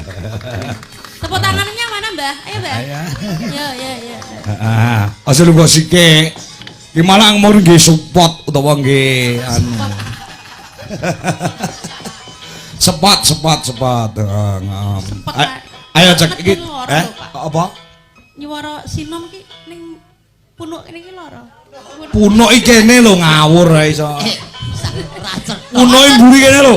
Tepuk tangannya mana, Mbah? Ayo, Mbah. Ayo. Yo, yo, yo. Heeh. Aja lungguh sike. Ki malah ngomong nggih support utawa nggih anu. Sepot, sepot, sepot. Heeh. Sepot, Pak. Ayo cek iki. Loro, Eh, Pak. apa? Nyuwara sinom ki ning punuk kene iki lara. Punuk iki kene lho ngawur ae iso. Ora cetha. Punuke mburi kene lho.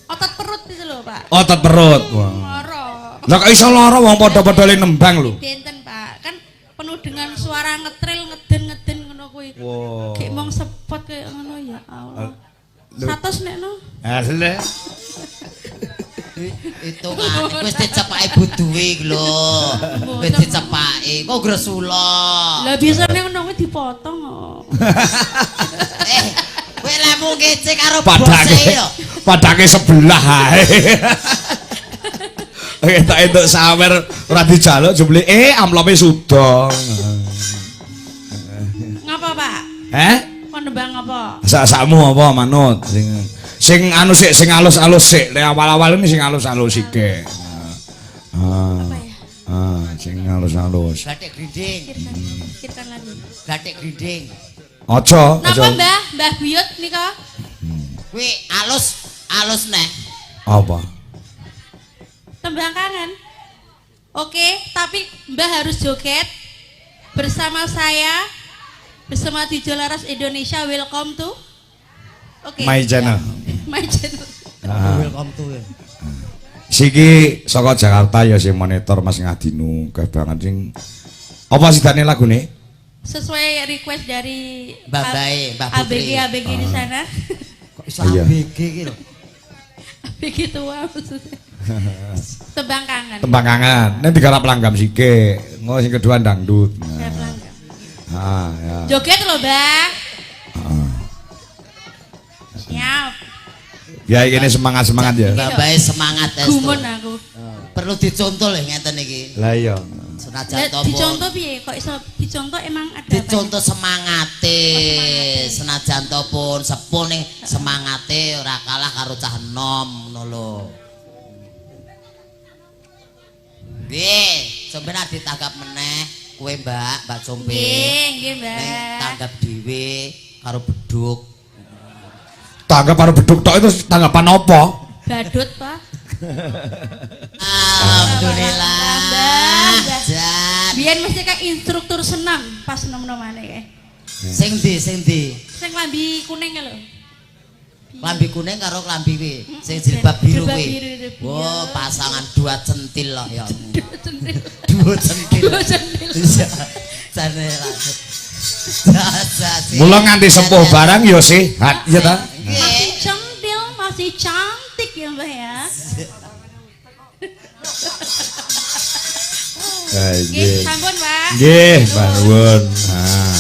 Otot perut itu lho, Pak. Otot perut. Wah. Lara. Lah kok iso lara wong padha-padha le nembang lho. Benten, Pak. Kan penuh dengan suara ngetril ngeden-ngeden ngono kuwi. Wow. Kayak mong sepot kayak ngono ya Allah. Lho. 100 nek no. Alah. Hitungane wis dicepaki buduwe iki lho. Wis dicepaki. Kok gresula. Lah biasane ngono kuwi dipotong kok. Eh, kowe lemu ngece karo bose Padake. yo. Padake sebelah ae. Oke, tak entuk sawer ora dijaluk jebule amplope suda. Ngapa, Pak? Eh? Kon nembang apa? Sak-sakmu apa manut sing sing anu sik sing alus-alus sik nek awal-awal ini sing alus-alus iki. Ah. Apa ya? Ah, sing alus-alus. Batik grinding, Pikirkan lagi. batik grinding. Aja, aja. Napa, Mbah? Mbah Buyut nika? Kuwi alus, alus neh. Apa? Tembang kangen. Oke, tapi Mbah harus joget bersama saya bersama Dijo Laras Indonesia. Welcome to. Oke. My channel. My channel. Ah. Welcome to. Siki saka Jakarta ya sing monitor Mas Ngadinu akeh banget sing apa sidane lagune? Sesuai request dari Mbah Bae, Mbah Putri. ABG ABG di sana. Kok iso Iya. ABG iki lho. ABG tua maksudnya. Tembang kangen. Tembang kangen. Nek digarap langgam sike. Engko sing kedua dangdut. Garap langgam. Ah, ya. Joget lho, Mbah. Siap. Ya ini semangat-semangat ya. Mbah Bae semangat estu. Gumun aku. Perlu dicontoh lho ngeten iki. Lah iya. Senajan Lah, to pun dicontoh piye? Kok iso dicontoh emang ada apa? dicontoh semangate. Oh, semangate. Senajan to pun sepuh ning semangate ora kalah karo cah enom ngono lho. Nggih, sampeyan ditanggap meneh kowe Mbak, Mbak Compe. Nggih, nggih, Mbak. Ning tanggap dhewe karo beduk. Tanggap karo beduk tok itu tanggapan apa? Badut, Pak. Alhamdulillah. Mbah. Jan. Biyen mesti kayak instruktur senam pas nom-nomane kae. Sing ndi, sing ndi? Sing klambi kuning lho. Klambi kuning karo klambi kuwi, sing jilbab biru Jilbab kuwi. biru itu, Wah, iya. pasangan dua centil lah ya. Dua centil. Dua centil. Dua centil. Iya. Jane lah. Jasa sih. Mula nganti sepuh barang ya sehat, ya ta? Masih centil, masih cantik ya, Mbah ya. Eh, Nggih, nggih. sampun, Pak. Nggih, Mbah nuwun. Nah.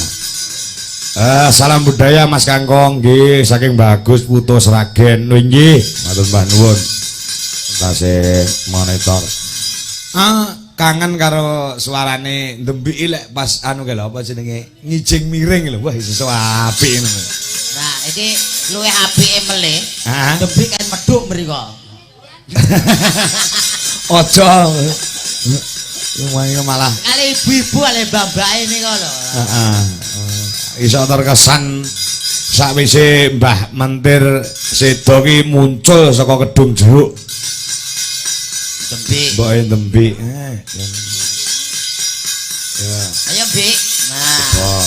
Salam budaya Mas Kangkong nggih saking Bagus Putu Sragen nggih. Matur mbah nuwun. Tasih monitor. Ah, kangen karo suarane ndembiki lek pas anu kae lho apa jenenge ngijing miring lho. Wah, iso apik ngono. Nah, iki luwih apike melih. Ah. Dembik kan medhuk mriko. Aja. Lumayan malah Kali ibu-ibu ale mbak-mbake nika lho. heeh. Iso terkesan sakwise Mbah Mentir sedo ki muncul saka Kedung Jeruk. Dembik. Mboke ndembik. Ya. Ayo, Bik. Nah, Oh,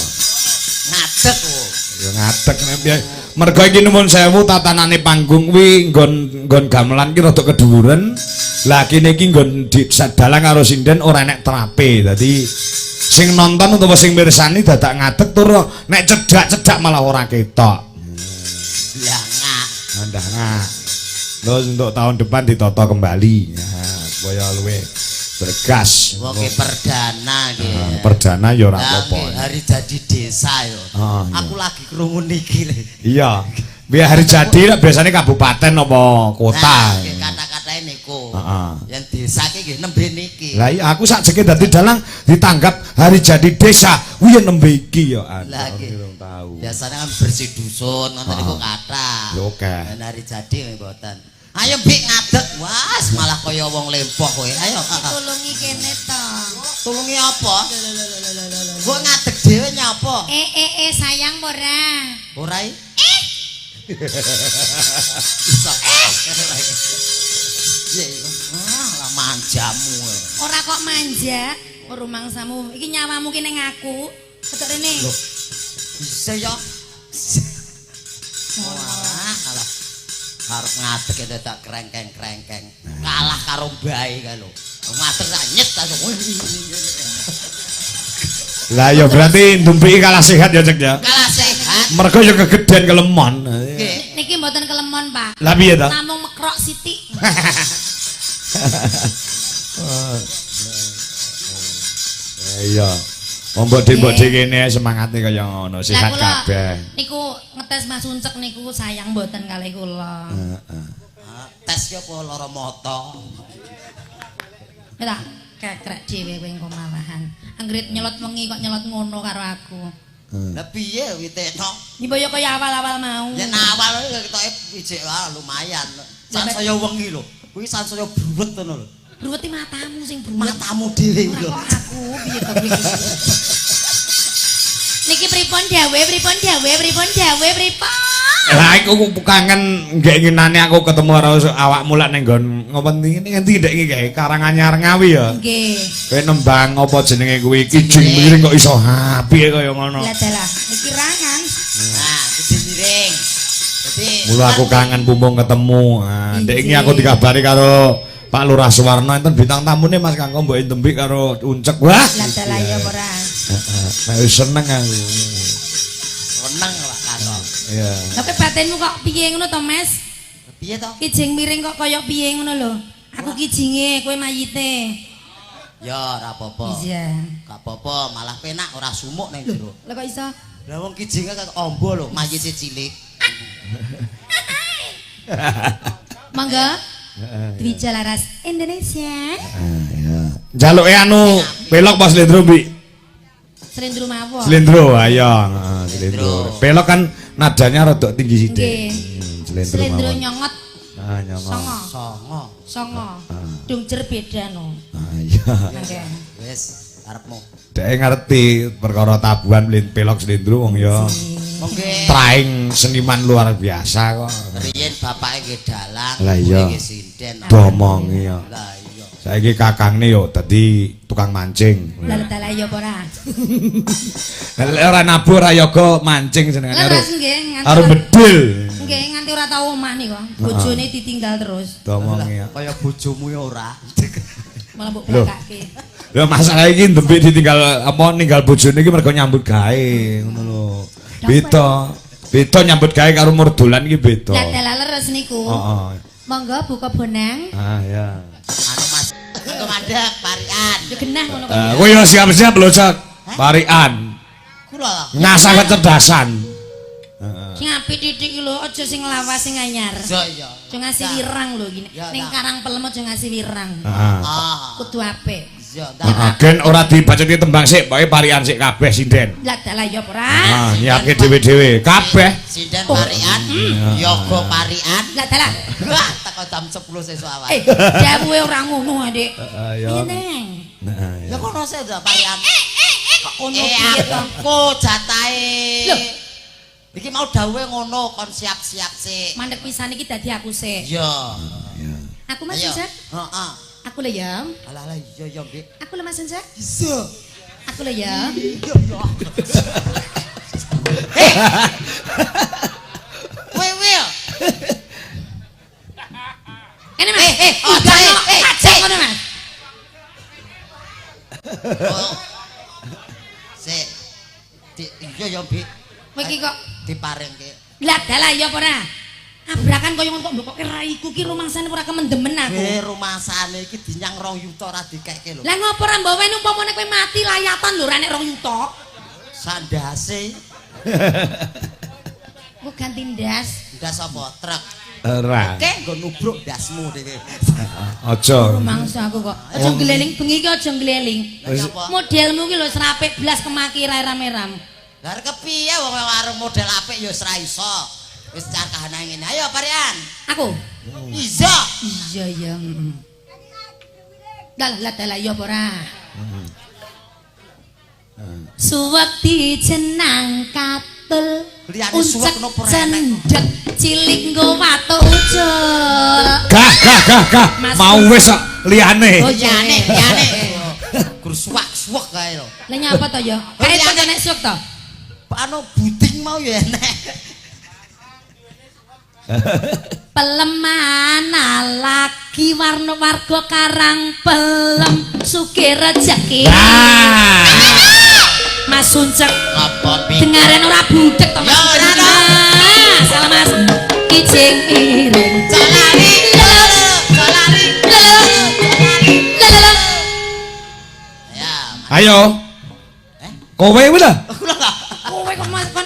ngadeg wo. ya ngadeg nek piye. Mergo iki nuwun sewu tatanane panggung kuwi nggon nggon gamelan ki rada kedhuwuren. Lah kene iki nggon di dalang karo sinden ora enek terape. Dadi sing nonton utawa sing mirsani dadak ngadeg tur nek cedhak-cedhak malah ora ketok. Lah ngak. Ndah ngak. Terus untuk tahun depan ditata kembali. Nah, supaya luwih bergas. Wong ki perdana ki. Nah, perdana ya ora Lah, apa-apa. nggih, hari jadi desa yo. Ah, iya. Aku lagi krungu niki lho. Iya. Biar hari jadi lah biasanya kabupaten apa kota. Nah, nggih, kata-katae niku. Heeh. Yang desa ki nggih nembe niki. Lah iya aku sakjeke dadi dalang ditanggap hari jadi desa. Kuwi ya nembe iki ya. Lah, nggih. Durung tahu. Biasanya kan bersih dusun ngoten niku kathah. Ya, oke. Yen hari jadi nggih mboten. Ayo Bik ngadeg. Wah, malah kaya wong lempoh kowe. Ayo. Tulungi kene to. Tulungi apa? Mbok ngadeg dhewe nyapa? Eh sayang ora? Ora i? Iso. Iya, ah, lah manjamu. Ora kok manja, rumangsamu. Iki nyawamu ki ning aku. Ketok rene. Loh. Bisa ya. Wah, kalah. Arep ngadeg dadak krengkeng-krengkeng. Kalah karo mbae kae lho. Ngadeg tak nyet langsung. Lah ya berarti ndumpiki kalah sehat ya, Cek ya. Kalah sehat. Mergo ya kegeden kelemon. Nggih. Niki mboten kelemon, Pak. Lah piye ta? Namung mekrok sithik. Iya. Mbok mbok kene semangate kaya ngono, sehat kabeh. Niku ngetes Mas Uncek niku sayang mboten kalih kula. Heeh. Tes ki apa lara mata? Ya tak kekrek dhewe kowe engko malahan. Anggrit nyelot wengi kok nyelot ngono karo aku. Lah piye witekno? Nyimbo ya kaya awal-awal mau. Yen awal ketoke ijek lumayan. Sansaya wengi lho. Kuwi sansaya bruwet ngono lho. Bruweti matamu sing bruwet. Matamu dhewe lho. Kok aku piye to iki? Niki pripun dawuhe, pripun dawuhe, pripun dawuhe, pripun? Lah iku kangen ngenane aku ketemu karo awakmu lak ning nggon ngopo ngendi ndek iki kae Karanganyar Ngawi ya. Nggih. Kowe nembang apa jenenge kuwi kijing miring kok iso apike kaya ngono. Lah dalah, iki rangan. Nah, kijing miring. Dadi mula aku kangen pumpung ketemu. Nah, ndek iki aku dikabari karo Pak Lurah Suwarno enten bintang tamune Mas Kangko mbok entembik karo Uncek. Wah. Lah dalah ya ora. Heeh. Wis seneng aku. Seneng Pak Kangko. Iya. Lah kowe batinmu kok piye ngono to, Mas? Piye to? Kijing miring kok kaya piye ngono lho. Aku kijinge, kowe mayite. Ya ora apa-apa. Iya. Gak apa-apa, malah penak ora sumuk ning jero. Lah kok iso? Lah wong kijinge kok ombo lho, mayite cilik. Monggo. Dwija Laras Indonesia. Iya. Njaluke anu pelok apa slendro, Mbik? Slendro mawon. Slendro, ayo, heeh, slendro. Pelok kan nadanya rada tinggi sithik. Nggih. Slendro Slendro mawon. nyongot. Ah, nyongot. Songo. Songo. Songo. Dungjer beda no. Ah, iya. Nggih. Wis, karepmu. Dhek ngerti perkara tabuhan pelok slendro wong ya. Monggo. Traing seniman luar biasa kok. Riyen bapake nggih dalang, Lah iya. nggih sinden. Domongi ya. Lah iya. Saiki kakangne yo dadi tukang mancing. Lah dalah ya apa ora? Lah ora nabuh ora yoga mancing senengane karo. Leres nggih nganti. Karo bedil. Nggih nganti ora tau omah niku. Bojone ditinggal terus. Domongi ya. Kaya bojomu ya ora. Malah mbok blakake. Lho masalah iki ndembe ditinggal apa ninggal bojone iki mergo nyambut gawe ngono lho. Beda. Beda nyambut gawe karo murdolan iki beda. Lah dalah leres niku. Heeh. Monggo buka bonang. Ah ya. Anu Mas, engko mandek parikan. Ya genah ngono kok. Kowe yo siap-siap lho, Cak. Parikan. Kula. Ngasah kecerdasan. Sing apik titik iki lho, aja sing lawas sing anyar. Iya iya. Aja ngasih wirang lho gini. Ning Karang Pelem aja ngasih wirang. Heeh. Ah. Kudu apik. Iya, Heeh, gen ora dibacoti tembang sik, pokoke parikan sik kabeh sinden. Lah dalah ya apa ora? Ah, nyiapke dhewe-dhewe kabeh. Sinden parikan, yoga parikan. Lah dalah. Wah, teko jam 10 sesuk awal. Eh, dawuhe ora ngono, Adik. Heeh, ya. Piye neng? Heeh, Ya kono sik ta parikan. Kok ngono piye to? Aku jatahe. Loh. Iki mau dawuhe ngono kon siap-siap sik. Mandek pisan iki dadi aku sik. Iya. Aku Mas Uncek. Heeh. Aku lho ya. Alah alah iya iya nggih. Aku lho Mas Uncek. Iya. Aku lho ya. Iya iya. Hei. Kowe Wil. Ini Mas. Ojo, Aja ngono Mas. Oh. Sik. Iya ya, Mbik. Kowe iki kok diparingke. Lah dalah ya apa ora? Abrakan kaya ngono kok mbokoke raiku ki rumangsane ora kemendemen aku. Rumasane iki dinyang 2 yuta ora dikekke lho. Lah ngopo ora mbok weni umpamane kowe mati layatan lho ora nek 2 yuta. Sandase. Ku ganti ndas. Ndas apa? Truk. Ora. Oke, nggo nubruk ndasmu dhewe. Aja. Rumangsa aku kok. Aja ngleling bengi iki aja ngleling. Modelmu ki lho serapik blas kemaki rame-rame. Lah kepiye wong warung model apik ya wis ra iso. Wis cah kahanan ngene. Ayo parian. Aku. Iya. Iya ya. Lah lah ya apa ora? Suwek dijenang katul. Liyane suwek nopo ora enek? Cendhek cilik nggo watuk ucul. Gah gah gah gah. Mau wis kok liyane. Oh Liyane, liyane. Gur suwak-suwek kae lho. Lah nyapa to ya? Kae to nek suwek to? Anu buding mau ya enek. Pelemana lagi warna warga Karang Pelem sugih rejeki. Nah. Mas Uncek Apa piye? dengaren ora budek to Mas. Ya, ora to. Ah, salah Mas. Kijing iring. Jalali. Jalali. Lelele. Ya. Ayo. Eh? Kowe kuwi lho. Kula ta. Kowe kok Mas kon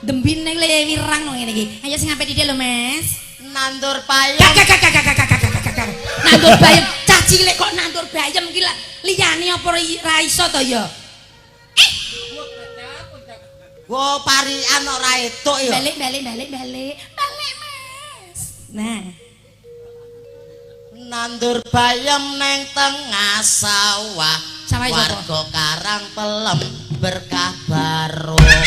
dembine le wirang no ngene iki. Ayo sing apik dithik lho Mas. Nandur payung. Kak kak kak kak kak kak kak kak. Nandur bayem, cah cilik kok nandur bayem iki lah liyane apa ra iso to ya? Wo parian ora etuk ya. Balik balik balik balik. Balik Mas. Nah, Nandur bayem neng tengah sawah. Sawah sapa? Warga Karang Pelem berkah barokah.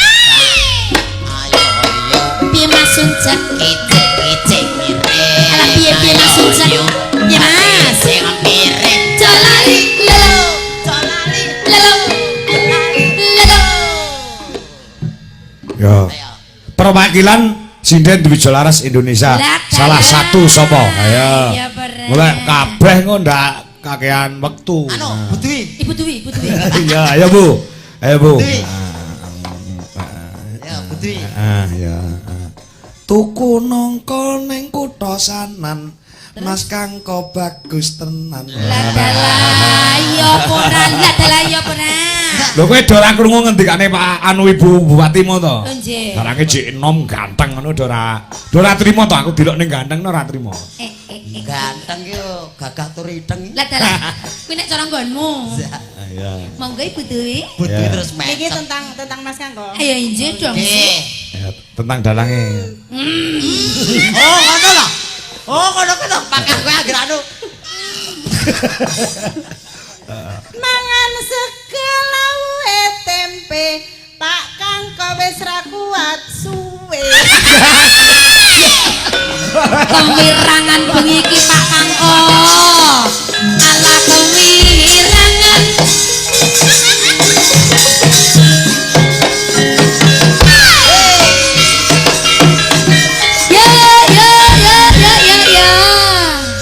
Ayo yo piye Mas Uncek? kicik-kicik miring. Alah piye piye Mas Uncek? Piye Mas? Sing miring. Jalali lelo Jalali. lelo lelo. Ya. Ayo. Perwakilan sinden Dwi Jolaras Indonesia. Lah, Salah dalah. satu sapa? Ayo. Iya, bener. Mulai kabeh kok ndak kakean wektu. Anu, Bu Dwi. Ibu Dwi, Ibu Dwi. Iya, ayo Bu. Ayo Bu. Dwi. Ya, Bu Dwi. Ah, ya. Tuku nangka ning kutha Sanan. Mas Kangko bagus tenan. Lah dalah ya apa ora? Lah dalah ya apa ora? Lho kowe do ora krungu ngendikane Pak anu Ibu Bupati mau to? Oh, nggih. Dalange jek enom ganteng ngono do ora do ora trimo to aku delok ning ganteng ora trimo. Eh eh eh. Ganteng ki yo gagah tur iteng. Lah dalah. Kuwi nek cara nggonmu. Iya. Monggo Ibu Dwi. Bu Dwi Ya. terus Iki mecek. tentang tentang Mas Kangko. Ayo injih dong. Nggih. Ya, tentang dalange. Oh, ngono lho. Oh, ngono kuwi to. Pakah kowe anggere anu. Mangan sega lawuhe tempe, Pak Kangko wis ra kuat suwe. Kewirangan bengi iki Pak Kangko. Ala kewirangan. Ya ya ya ya ya ya.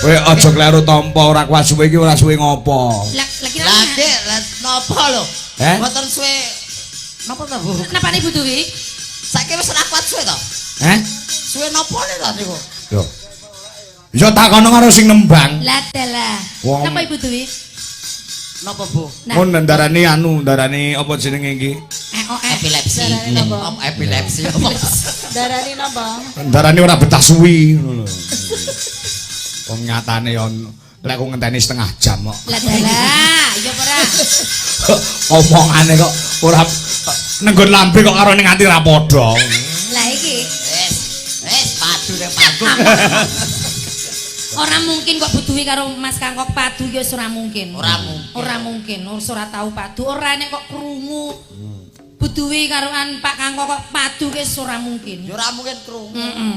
Kowe aja kleru tampa ora kuat suwe iki ora suwe ngopo. Lah lagi Lah, Dik, lah napa lho? Eh? Mboten suwe. Napa to, Bu? Napa Ibu Dwi? Saiki wis ora kuat suwe to? Eh? Suwe napa ne to niku? Yo. Ya takono karo sing nembang. Lah dalah. Wong- Napa Ibu Dwi? Napa, Bu? Nah. Mun ndarani anu, ndarani apa jenenge iki? Eh oh eh. Epilepsi. Darani napa? Om epilepsi apa? Darani napa? Ndarani ora betah suwi ngono lho. Wong nyatane yo lek ku ngenteni setengah jam kok. Lah dalah, ya apa ora? Omongane kok ora nenggon lambe kok karo ning ati ra padha. Lah iki Wis, wis padu ning panggung. ora mungkin kok Bu Dwi karo Mas Kangkok padu ya wis ora mungkin. Ora mungkin. Ora mungkin, ora tau padu, ora nek kok krungu. Bu Dwi karo an Pak Kangkok kok padu wis ora mungkin. Ya ora mungkin krungu. Heeh.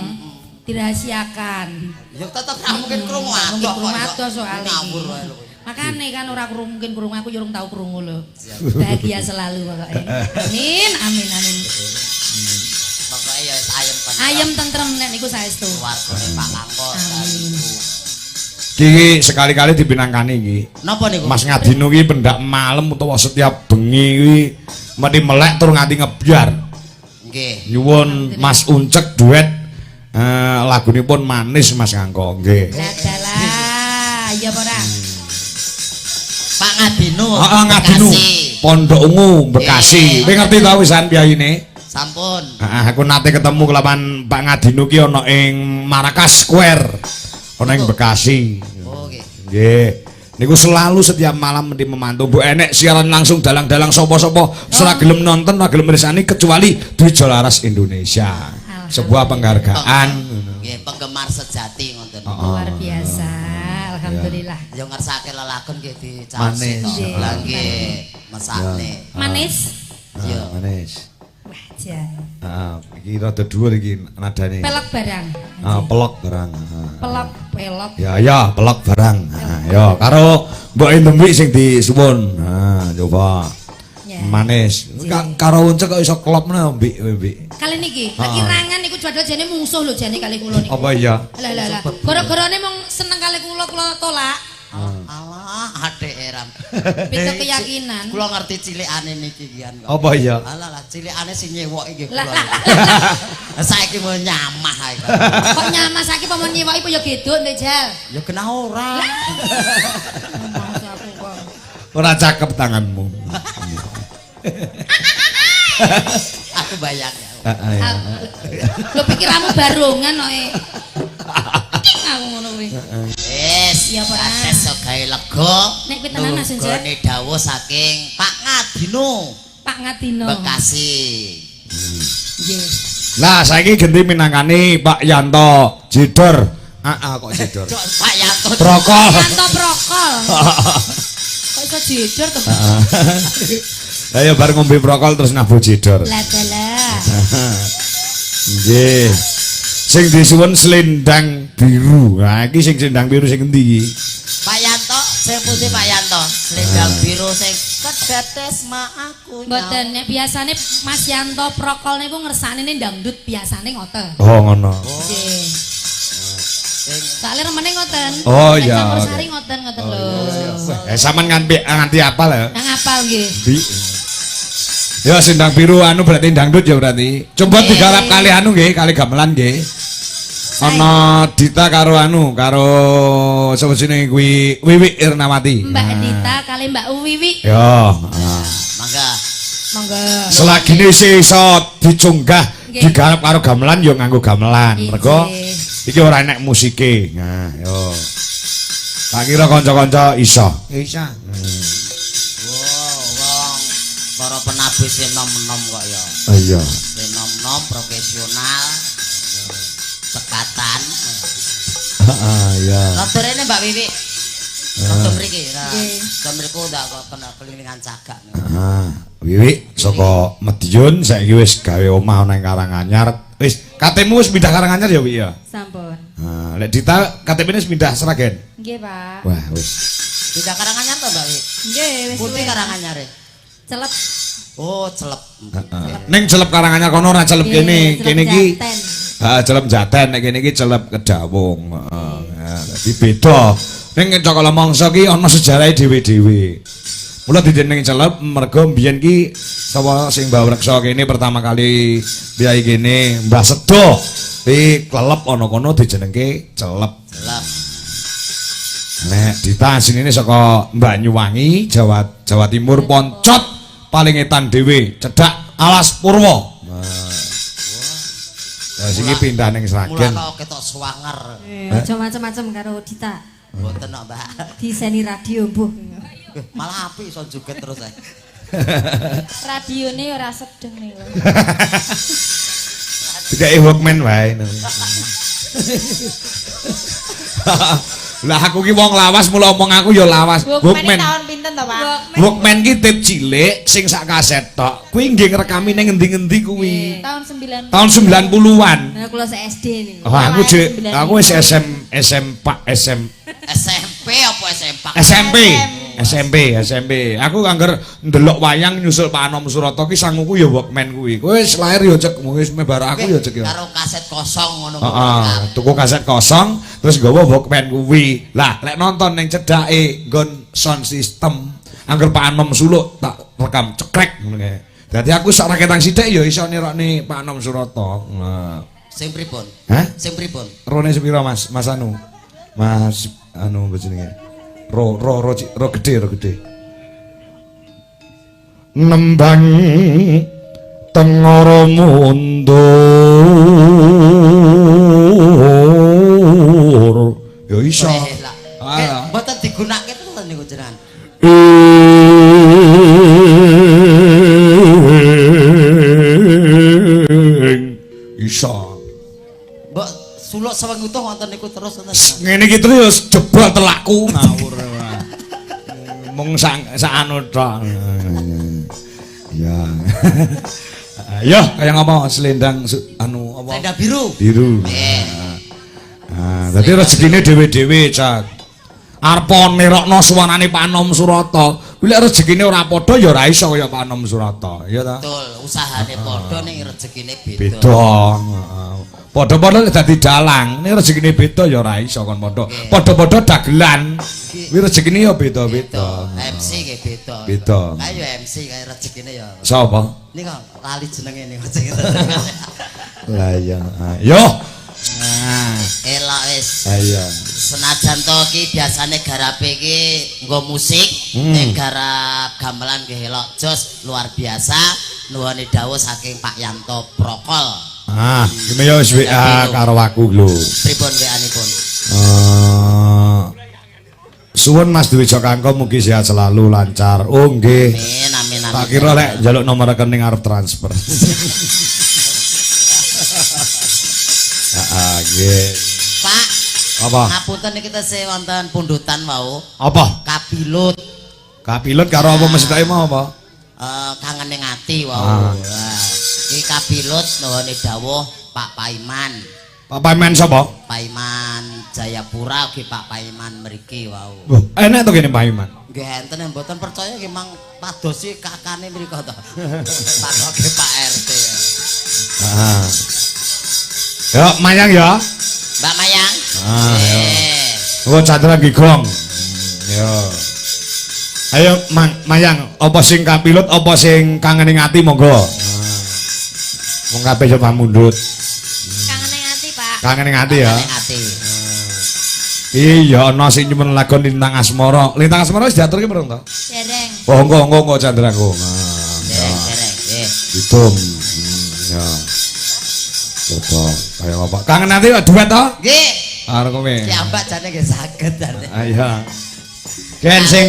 Dirahasiakan. Ya tetep ora mungkin krungu Ora mungkin adoh krungu kok. adoh soalnya. Ngawur wae lho. Makane kan ora krungu mungkin krungu aku yo urung tau krungu lho. Bahagia selalu pokoknya. Amin amin amin. Pokoke ya wis ayem tentrem. Ayem tentrem nek niku saestu. Keluargane Pak Kangko. Amin. Iki sekali-kali dipinangkani iki. Napa niku? Mas Ngadino iki pendak malam utawa setiap bengi kuwi mesti melek tur nganti ngebyar. Nggih. Nyuwun Mas Uncek duet lagunipun manis Mas Kangko nggih. Lah dalah, ya apa ora? Pak Ngadino. Heeh Ngadino. Bekasi. Pondok Ungu Bekasi. Nggih. Kowe ngerti ta wisan piyayine? Sampun. Heeh, aku nate ketemu kelawan Pak Ngadino ki ana ing Marrakesh Square. Ana ing Bekasi. Oh nggih. Nggih. Niku selalu setiap malam mesti memantau. Bu enek siaran langsung dalang-dalang sapa-sapa ora gelem nonton, ora gelem mirsani kecuali Dwi Jolaras Indonesia. Sebuah penghargaan. Nggih, penggemar sejati ngoten. Luar biasa. Alhamdulillah. Ya ngersake lelakon nggih dicaosi to. Lah nggih, mesakne. Manis. Iya, manis. Wah, jan. Heeh, iki rada dhuwur iki nadane. Pelok barang. Heeh, pelok barang. Pelok, pelok. Ya, ya, pelok barang. Heeh, ya karo mbok Endemik sing disuwun. Ha, coba. Manis. Karo uncek kok iso klop meneh mbik mbik. Kali niki, lagi rangan niku jadwal jane mungsuh lho jane kali kula niku. Apa iya? Lah lah lah. Gara-garane mung seneng kali kula, kula tolak. Alah, adek eram. Beda keyakinan. Kula ngerti cilikane niki kian kok. Apa iya? Alah lah, cilikane sing nyewoki nggih kula. Saiki mau nyamah ae. Kok nyamah saiki apa mau nyewoki apa ya geduk ndek Jal? Ya genah ora. Ora cakep tanganmu. Aku bayang ya. Lho pikiramu barongan kok. Aku ngono kuwi. Wis, ya kates gawe lega. Nek kuwi tenan Mas Unjek. Nggone dawuh saking Pak Ngadino. Pak Ngadino. Bekasi. Nggih. Lah saiki genti minangkani Pak Yanto Jidor. Heeh kok Jidor. Pak Yanto Prokol. Yanto Prokol. Kok iso jidor to? Lah ya bar ngombe prokol terus nabuh jidor. Lah dalah. Nggih. Sing disuwun selendang biru. Nah iki sing selendang biru sing endi iki? Pak Yanto, sing putih Pak Yanto. Selendang biru sing kedetes ma aku. Mboten, nek biasane Mas Yanto Prokol niku ngersane dangdut biasane ngoten. Oh ngono. Nggih. Soale remene ngoten. Oh iya. Campur sari ngoten ngoten lho. Eh sampean nganti apal ya? Nang apal nggih. Ya sendang biru anu berarti dangdut ya berarti. Coba digarap kali anu nggih, kali gamelan nggih. Ana Dita karo anu, karo sapa jenenge kuwi Wiwi Irnawati. Mbak Dita kali Mbak Wiwi. Ya, heeh. Mangga. Mangga. Selagine isih iso dicunggah digarap karo gamelan ya nganggo gamelan. Mergo iki ora enek musike. Nah, yo. Tak kira kanca-kanca iso. Iso. Wow, wong para penabuh sing nom-nom kok ya. Iya. Sing nom-nom profesional. Cekatan. Heeh, iya. Rada rene Mbak Wiwi. Rada mriki. Rada mriku ndak kok kena kelilingan cagak. Heeh. Wiwi saka Madiun saiki wis gawe omah ana ing Karanganyar. Wis, KTM-mu wis pindah Karanganyar ya, Wi ya? Sampun. Heeh, lek Dita KTP-ne wis pindah Sragen. Nggih, Pak. Wah, wis. Pindah Karanganyar to, Mbak Wi? Nggih, wis. Putih Karanganyare. Celep. Oh, celep. Heeh. Ning celep Karanganyar kono ora celep kene. Kene iki heeh, celep Jaten, nek kene iki celep Kedawung. Heeh. Dadi beda. Ning Cakala Mangsa ki ana sejarahe dhewe-dhewe. Mula dijenengi celep mergo mbiyen ki sapa sing mbawreksa kene pertama kali piyai kene Mbah Sedo. Kuwi klelep ana kono dijenengke celep. Celep. Nek Dita asinine saka Banyuwangi, Jawa Jawa Timur, Poncot paling etan dhewe, cedhak Alas Purwo. Lah siki pindah ning Sragen. Mula kok ketok swanger. Aja macem-macem karo Dita. Mboten kok, Mbak. Diseni radio mbuh. Malah apik iso joget terus ae. Radione ora sedeng niku. Dikeki Walkman wae. Lah aku ki wong lawas mula omong aku ya lawas. Walkman tahun pinten to, Pak? Walkman ki tip cilik sing sak kaset tok. Kuwi nggih ngrekami ning ngendi-ngendi kuwi. Tahun 90. Tahun 90-an. Lah kula se SD niku. Oh, aku aku wis SM SMP SM SMP apa SMP? SMP. SMP, SMP. Aku angger ndelok wayang nyusul Pak Anom Surata ki sanguku ya Walkman kuwi. Kowe wis lahir ya cek, wis mebar aku ya cek ya. Karo kaset kosong ngono. Heeh, tuku kaset kosong terus nggawa Walkman kuwi. Lah, lek nonton ning cedhake nggon sound system, angger Pak Anom suluk tak rekam cekrek ngono kae. Dadi aku sak raketang sithik ya iso nirokne Pak Anom Surata. Nah. Sing pripun? Hah? Sing pripun? Rone sepiro Mas? Mas anu. Mas anu jenenge. Ro ro ro ro gede ro gede. Nembang tengara mundur. Ya iso. Mboten digunakake to niku jenengan. Iso. sewengi utuh wonten niku terus wonten. Ngene iki terus jebol telakku ngawur ora. Mung sak anu tok. Ya. Ayo kaya ngapa selendang anu apa? Selendang biru. Biru. Nggih. Nah, dadi rezekine dhewe-dhewe, Cak. Arep nerokno suwarane Pak Anom Surata. Kuwi lek rezekine ora padha ya ora iso kaya Pak Anom Surata, ya ta? Betul, usahane padha ning rezekine beda. Beda. Heeh. Padha-padha lek dadi dalang, ning rezekine beda ya ora iso kon padha. Padha-padha dagelan. Kuwi rezekine ya beda-beda. MC nggih beda. Beda. Kae ya MC kae rezekine ya. Sapa? Nika lali jenenge niku jenenge. Lah iya. Yo. Nah, Elok wis. iya. Senajan to iki biasane garape iki nggo musik, ning garap gamelan nggih elok jos luar biasa. Nuwune dawuh saking Pak Yanto Prokol. Ah, iki ya wis WA karo aku lho. Pripun WA-nipun? Suwun Mas Dwijo Kangko mugi sehat selalu lancar. Oh nggih. Amin amin amin. Tak kira lek njaluk nomor rekening arep transfer. Heeh, nggih. Pak, Apa? ngapunten niki tesih wonten pundutan wau. Apa? Kapilut Kapilut karo apa mestheke mau apa? Kangen ning ati wau. Ah. Wah, iki kapilut nuwune dawuh Pak Paiman. Pak Paiman sapa? Paiman Jayapura ugi Pak Paiman mriki wau. Loh, enak to kene Paiman. Nggih enten yang mboten percaya nggih mang padosi kakane mriko to. Padoke Pak RT. Heeh. Yo, Mayang ya. Mbak Mayang. Ah, yo. Nggih. Oh, Chandra Gigong. Yo. Ayo Mayang, apa sing kapilut apa sing kangen ing ati monggo. Wong kabeh yo pamundhut. Kangen ning ati, Pak. Kangen ing ati ya. Kangen ning ati. Iya, ana sing nyuwun lagon Lintang Asmara. Lintang Asmara wis diaturke durung to? Dereng. Oh, engko engko engko Chandra engko. Nah, Dereng, dereng. Nggih. Hitung. Ya. Coba kaya apa? Kangen ati kok duet to? Nggih. Arep kowe. Ki ambak jane nggih saged jane. Ah iya. Gen sing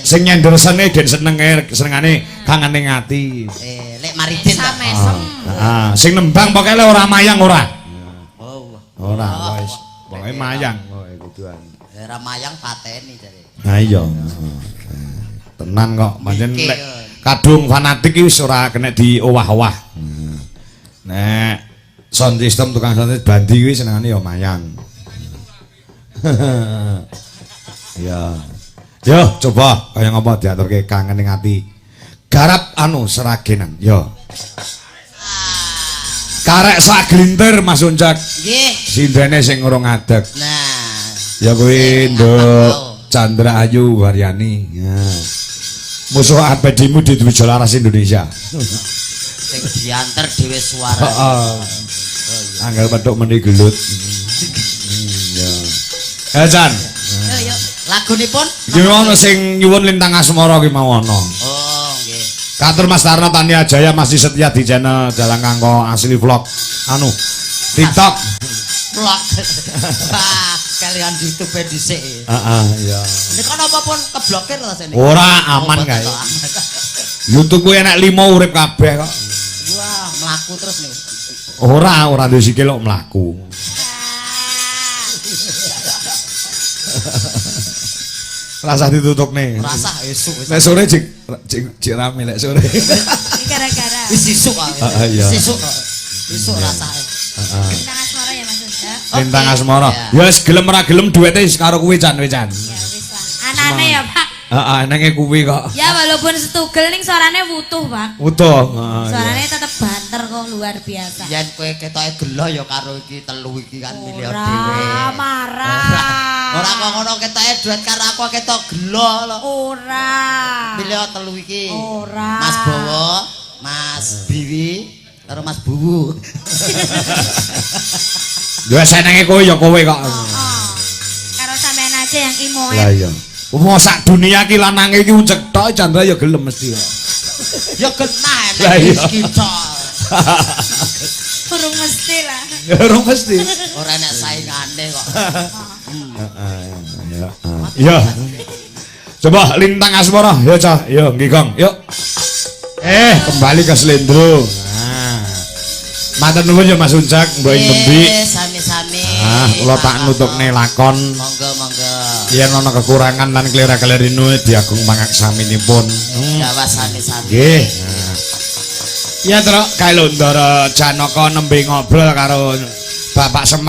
sing nyender sene gen senenge senengane kangen ning ati. Lek Maridin to. Mesem. Heeh, sing nembang pokoke ora mayang ora. Oh. Ora wis. Pokoke mayang pokoke kuduan. Ora mayang pateni jare. Nah iya. Tenan kok pancen lek kadung fanatik iki wis ora kena diowah-owah. Nek sound system tukang sound system bandi kuwi senengane ya mayang. Ya. Yo coba kaya ngapa diaturke kangen ning ati. Garap anu Seragenan. Yo. Karek sak glintir Mas Uncak. Nggih. Sindene sing urung ngadeg. Nah. Ya kuwi Nduk Chandra Ayu Waryani. Ya. Musuh abadimu di Dwijo Laras Indonesia. Sing dianter dhewe suara. Heeh. Angger petuk meni gelut. Ya. Eh Chan. Yo yo. Lagunipun? Iki ono sing nyuwun Lintang Asmara ki mau ana. Oh, nggih. Katur Mas Tarno Tania Jaya masih setia di channel Dalang Kangko Asli Vlog anu TikTok. Vlog. Wah, kalian YouTube dhisik. Heeh, iya. Nika napa pun keblokir to sene? Ora aman kae. YouTube kuwi enek 5 urip kabeh kok. Wah, mlaku terus niku. Ora, ora duwe sikil kok mlaku. Rasah ditutukne. Rasah esuk wis. Nek sore jik jik rame lek sore. Iki gara-gara. Wis isuk kok. Heeh, iya. Wis isuk kok. Isuk rasahe. Heeh. Lintang Asmara ya Mas Uncak. Lintang Asmara. Ya wis gelem ora gelem duwete wis karo kuwi Chan kuwi Chan. Ya wis lah. Anane ya, Pak. Heeh, enenge kuwi kok. Ya walaupun setugel ning suarane wutuh, Pak. Utuh. Heeh. Suarane tetep banter kok luar biasa. Yen kowe ketoke gelo ya karo iki telu iki kan milih dhewe. Ora marah. Ora kok ngono ketoke duet karo aku ketok gelo lho. Ora. Milih telu iki. Ora. Mas Bowo, Mas Biwi, karo Mas Buwu. Ya senenge kowe ya kowe kok. Heeh. Karo sampean aja yang imoe. Lah iya. Umpama sak dunia iki lanange iki uncek tok Chandra ya gelem mesti kok. Ya genah Lah enek iya. rezeki tok. Urung mesti lah. Ya ora mesti. Ora enek saingane kok. Heeh. Ya. Ya. Coba Lintang Asmara, yo Cah, yo nggih Gong, yuk. Kembali ke Slendro. Nah. Matur nuwun ya Mas Uncak, mbok ing tembi. Sami-sami. Ah, kula tak nutukne lakon. Monggo, monggo. Yen ana kekurangan lan klera-klerine diagung pangaksaminipun. Gawa sami-sami. Nggih. Nah. Ya, Truk, kae lho Ndara Janaka nembe ngobrol karo Bapak Semar.